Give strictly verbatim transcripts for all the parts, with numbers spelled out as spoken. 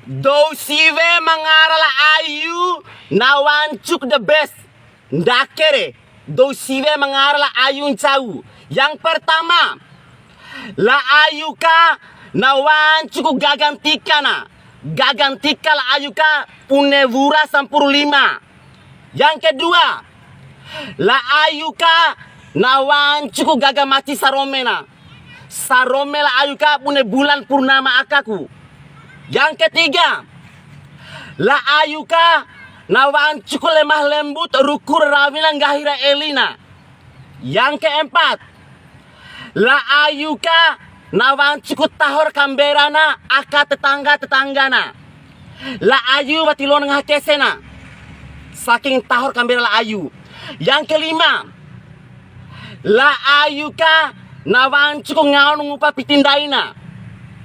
Dou siwe ma ngara la Ayu na wancuku the best. Ndake re, dou siwe ma ngara la Ayu ncau. Yang pertama, la Ayu ka na wancuku gaga ntika na. Gaga ntika la Ayu ka bune wura sampuru lima. Yang kedua, la Ayu ka na wancuku gaga maci sarome na. Sarome la Ayu ka bune bulan purnama akaku. Yang ketiga, la Ayu ka na wancuku lemah lembut ruku ra rawi na nggahi ra eli na. Yang keempat, la Ayu ka na wancuku taho ra kambera na aka tetangga-tetangga na. La Ayu wati loa na ngaha kese na. Saking taho ra kambera la Ayu. Yang kelima, la Ayu ka na wancuku ngao na ngupa piti ndai na.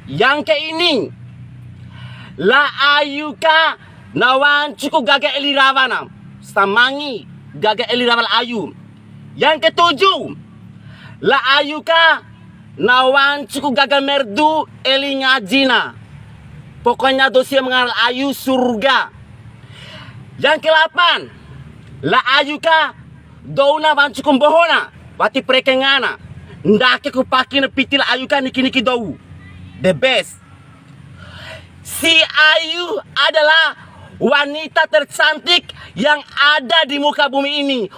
Yang keini, la Ayu ka na wancuku gaga eli rawa na. Samangi gaga eli rawa la Ayu. Yang ketujuh, la Ayu ka na wancuku gaga merdu eli ngaji na. Pokoknya dou siwe ma ngara la Ayu surga. Yang kedelapan, la Ayu ka dou na wancuku mboho na, wati perekengana. Ndake ku paki na piti la Ayu ka niki-niki dou. The best. Si Ayu adalah wanita tercantik yang ada di muka bumi ini.